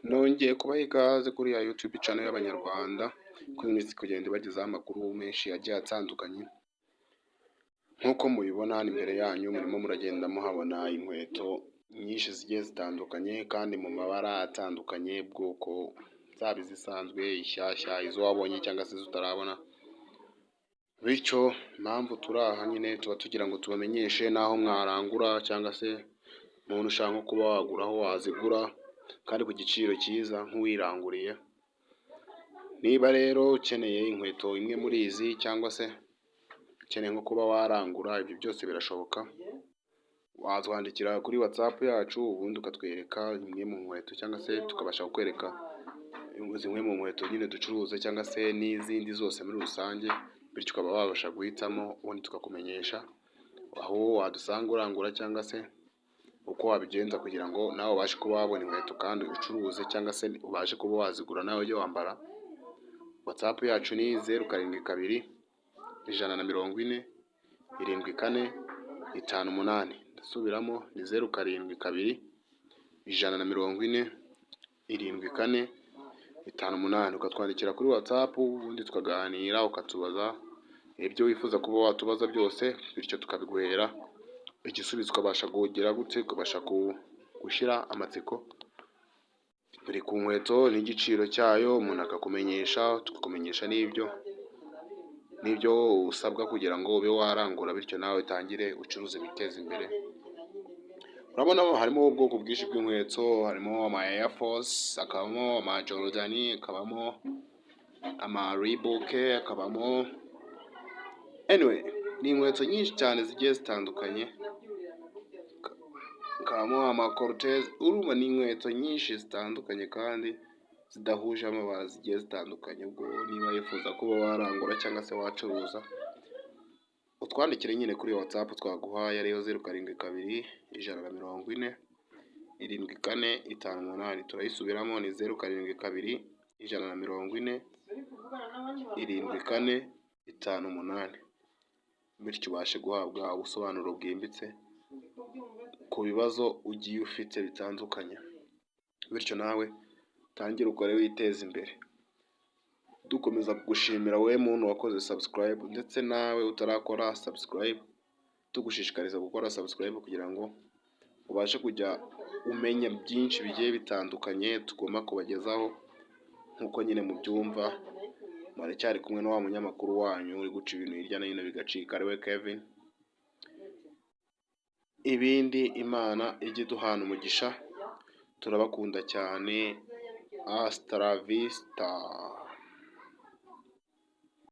Nongeye kubaha ikaze kuri ya YouTube channel y'Abanyarwanda, kuri iminsi kugenda ibagezaho amakuru menshi agiye atandukanye. Nk'uko mubibona hano imbere yanyu, murimo muragenda muhabona inkweto nyinshi zigiye zitandukanye kandi mu mabara atandukanye, ubwoko zaba izisanzwe, inshyashya, izo wabonye cyangwa se izo utarabona. Bityo impamvu turi aha nyine, tuba tugira ngo tubamenyeshe n'aho mwarangura, cyangwa se umuntu ushaka nko kuba wagura aho wazigura kandi ku giciro cyiza nk'uwiranguriye. Niba rero ukeneye inkweto imwe muri izi, cyangwa se ukeneye nko kuba warangura, ibyo byose birashoboka. Watwandikira kuri WhatsApp yacu, ubundi ukatwereka imwe mu nkweto, cyangwa se tukabasha kukwereka zimwe mu nkweto nyine ducuruza, cyangwa se n'izindi zose muri rusange, bityo ukaba wabasha guhitamo, ubundi tukakumenyesha aho wadusanga urangura, cyangwa se uko wabigenza kugira ngo nawe ubashe kuba wabona inkweto kandi ucuruze, cyangwa se ubashe kuba wazigura nawe ujye wambara. WhatsApp yacu ni 0622407458. Ndasubiramo, ni 0722407458. Ukatwandikira kuri WhatsApp, ubundi tukaganira, ukatubaza ibyo wifuza kuba watubaza byose, bityo tukabiguhera igisubizo, ukabasha kugira gute, ukabasha gushyira amatsiko buri ku nkweto n'igiciro cyayo, umuntu akakumenyesha, tukakumenyesha n'ibyo usabwa kugira ngo ube warangura, bityo nawe utangire ucuruze witeze imbere. Urabona harimo ubwoko bwinshi bw'inkweto: harimo ama Air Force, hakabamo ama Jordan, hakabamo ama Reebok, hakabamo, anyway, ni inkweto nyinshi cyane zigiye zitandukanye, hakabamo ama Cortez. Urumva ni inkweto nyinshi zitandukanye kandi zidahuje amabara, zigiye zitandukanye. Ubwo niba wifuza kuba warangura cyangwa se wacuruza, utwandikire nyine kuri WhatsApp twaguhaye, ariyo 0722407458. Turayisubiramo, ni 0722407458, bityo ubashe guhabwa ubusobanuro bwimbitse ku bibazo ugiye ufite bitandukanye, bityo nawe utangire ukore witeze imbere. Dukomeza kugushimira wowe muntu wakoze subscribe, ndetse nawe utarakora subscribe, tugushishikariza gukora subscribe kugira ngo ubashe kujya umenya byinshi bigiye bitandukanye tugomba kubagezaho. Nk'uko nyine mubyumva, muracyari kumwe na wa munyamakuru wanyu uri guca ibintu hirya no hino bigacika, ariwe Kevin. Ibindi, Imana ijye iduhana umugisha, turabakunda cyane. Hasta la vista.